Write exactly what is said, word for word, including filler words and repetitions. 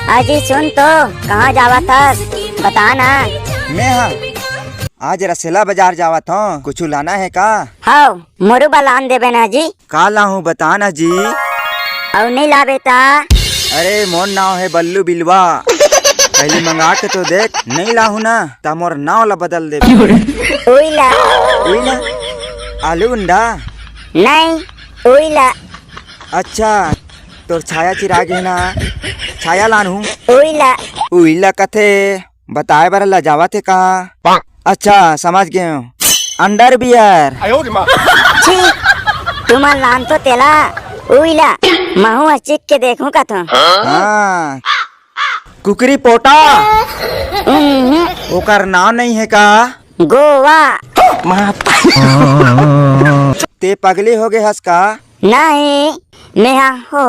अजी सुन तो, कहाँ जावत हस? बता ना। मैं हा आज रसेला बाजार जावत हूँ, कुछ लाना है का? हव, मोरू बर लान देबे ना जी। का लाहूँ बता ना जी। अउ नहीं लाबे ता? अरे मोर नाव है बल्लू बिलवा, पहली मंगा के तो देख, नहीं लाहूँ ना ता मोर नाव ला बदल देबे। उइला। उइला? आलू उंडा? नहीं, उइला। अच्छा, तोर छाया चिराग है ना, छाया लानहूँ। उइला। उइला कथे, बताए बर लजावत हे का? अच्छा, समझ गए हूँ, अंडरवियर। छी, तुमन लान तो तेला, उइला, महू ह चिख के देखूं कथों। हाँ, कुकरी पोटा। ओकर नाव नहीं है का? गोवा। ते पगली हो गए हस का? नहीं, मेहा हो।